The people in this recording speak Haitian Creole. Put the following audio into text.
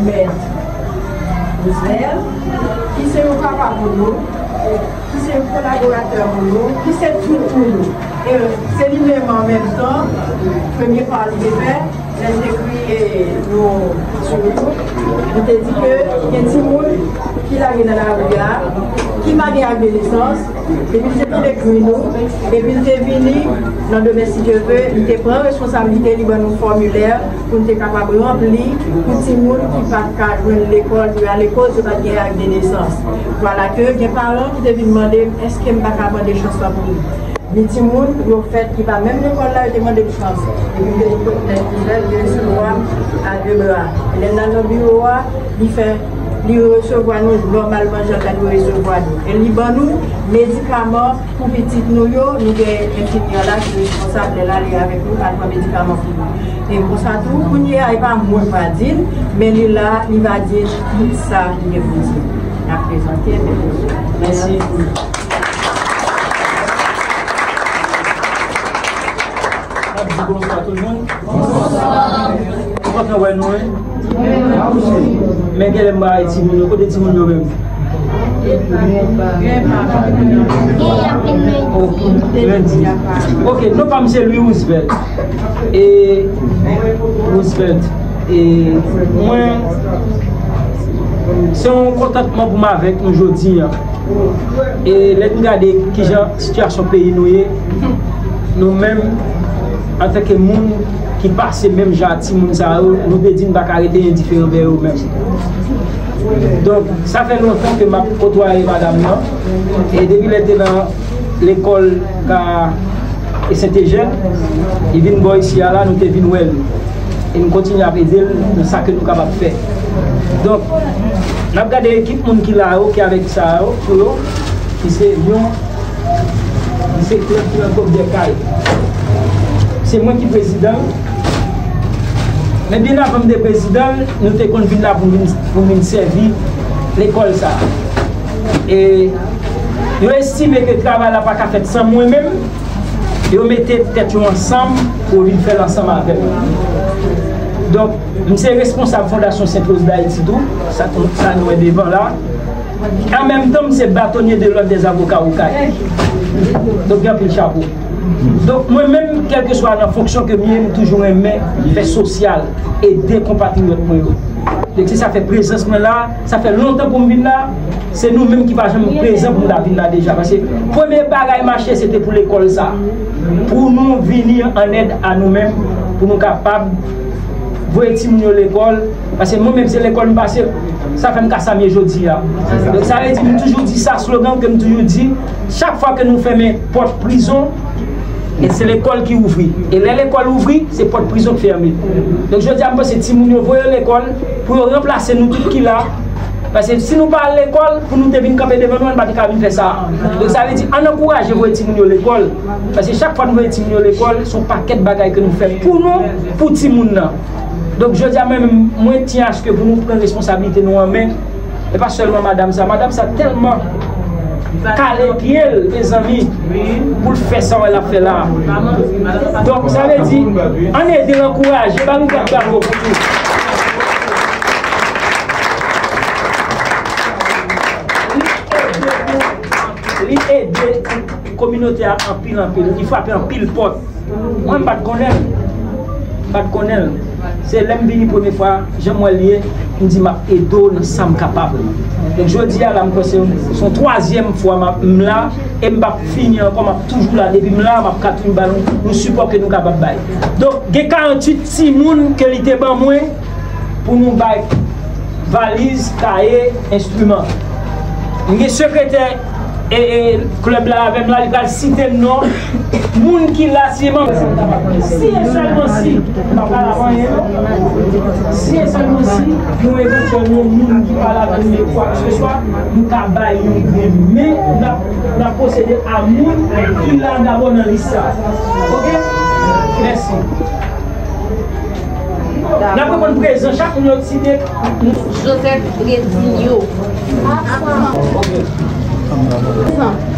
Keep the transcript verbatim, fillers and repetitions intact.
Mèt Roosevelt, ki se yon papa pou nou, ki se yon kolaboratè pou nou, ki se tout pou nou. E se li menm an menm tan, premye pa li te fè, lè l te kriye nou sou YouTube, li te di ke gen timoun ki lage nan lari a, ki pa gen ak de nesans, epi l te vin ekri nou, epi l te vini nan demen si Dye vle, li te pran responsablite, li ban nou fòmilè pou n te kapab ranpli pou timoun ki pa t ka jwenn lekòl pou y ale koz yo pa t gen ak de nesans. Vwala ke gen paran ki te vin mande m èske m pa ka mande chans lan pou li. Ni timoun yo fèt ki pa menm lekòl la, yo te mande m chans. Epi m te di doktè Ivel te resevwa m a de bra. E lè n al nan biwo a, li fè, li resevwa nou nòmalman jan l ta dwe resevwa nou. E li ban nou medikaman pou pitit nou yo, nou gen enfimyè la ki responsab lè l ale avèk nou, k al pran medikaman pou nou. E konsa tou, kounye a, e pa mwen k va di l, men li la, li va di tout sa li gen pou di. N ap prezante, men mèsi. N ap di bonswa tout moun. Bonswa. M kontan wè nou, wi. Men genlè m pa wè timoun yo. Kote timoun yo menm? Lendi. Ok, non pa m se Louis Roosevelt. E Roosevelt. E mwen, se yon kontantman pou m avèk nou jodi a. E lè n gade kijan sitiyasyon peyi nou ye, nou menm, antanke moun ki pase menm jan a timoun sa yo, nou te di n pa ka rete endiferan anvè yo menm. Donk, sa fè lontan ke m ap kotwaye madanm nan, e depi lè l te nan lekòl ka e Sentejèn, li vin bò isi a la, nou te vin wè l. E nou kontinye ap ede l nan sa ke nou kapab fè. Donk, n ap gade ekip moun ki la yo, ki avèk sa yo, pou yo, ki se yon, ki se klèb ki nan kòb dèkay. Se mwen ki prezidan l. Men byen avan m te prezidan l, nou te konn vin la pou vin, pou vin sèvi lekòl sa a. E yo estime ke travay la pa ka fèt san mwen menm. Yo mete tèt yo ansanm pou yo vin fè l ansanm avè m. Donk, m se responsab Fondasyon Sent Roz Dayiti tou, sa, sa nou wè devan la. An menm tan, m se batonye de lòd dèz avoka Okay. Donk, gen anpil chapo. Donk, mwen menm, kèlkeswa nan fonksyon ke m ye, m toujou renmen fè sosyal, ede konpatriyòt mwen yo. Donk, se sa fè prezans mwen la, sa fè lontan pou m vin la, se nou menm ki pa janm prezan pou m ta vin la deja. Paske premye bagay mache, se te pou lekòl sa. Pou nou vini an èd a nou menm, pou nou kapab voye timoun yo lekòl. Paske mwen menm, se lekòl m pase, sa fè m ka sa m ye jodi a. Donk, sa vle di, m toujou di sa, slogan ke m toujou di, chak fwa ke nou fèmen pòt prizon, e se lekòl ki ouvri. E lè lekòl ouvri, se pòt prizon k fèmen. Donk, jodi a, m panse timoun yo voye yo lekòl pou yo ranplase nou tout ki la. Paske si nou pa al lekòl, pou nou te vin kanpe devan nou, nou pa te ka vin fè sa. Donk, sa vle di, ann ankouraje voye timoun yo lekòl. Paske chak fwa nou voye timoun yo lekòl, se yon pakèt bagay ke nou fè pou nou, pou timoun nan. Donk, jodi a, mwen menm, mwen tyen aske pou nou pran responsablite nou an men. E pa sèlman madanm sa. Madanm sa tèlman kale pye l, mezanmi, pou l fè sa w wè l ap fè la a. Donk, sa vle di, ann ede l ankouraje, ba l yon grenn bravo pou li. Li ede pou, li ede pou kominote a anpil, anpil. Li frape anpil pòt. Mwen, m pa t konnen l. M pa t konnen l. Se lè m vini premye fwa, jan m wè l ye, m di m ap ede w nan sa m kapab. Donk, jodi a la, m kwè se yon, se yon twazyèm fwa m ap, m la, e m p ap fini ankò, m ap toujou la. Depi m la, m ap ka toujou ba nou, nou sipò ke nou kapab bay. Donk, gen karannwit timoun ke li te ban mwen pou nou bay valiz, kaye, enstriman. M gen sekretè e, e klèb la avè m la, li pral site non moun ki la, si e manm. Si e sèlman si, m pa pral ap anyen non. Si e sèlman si nou evantyèlman moun ki pa la vin de kwa ke se swa, nou ka bay yon grenn men, n ap, n ap pwosede a moun ki la dabò nan lis sa. Oke? Mèsi. N ap reponn prezan, chak moun yo site. Joseph Redinho. Prezan.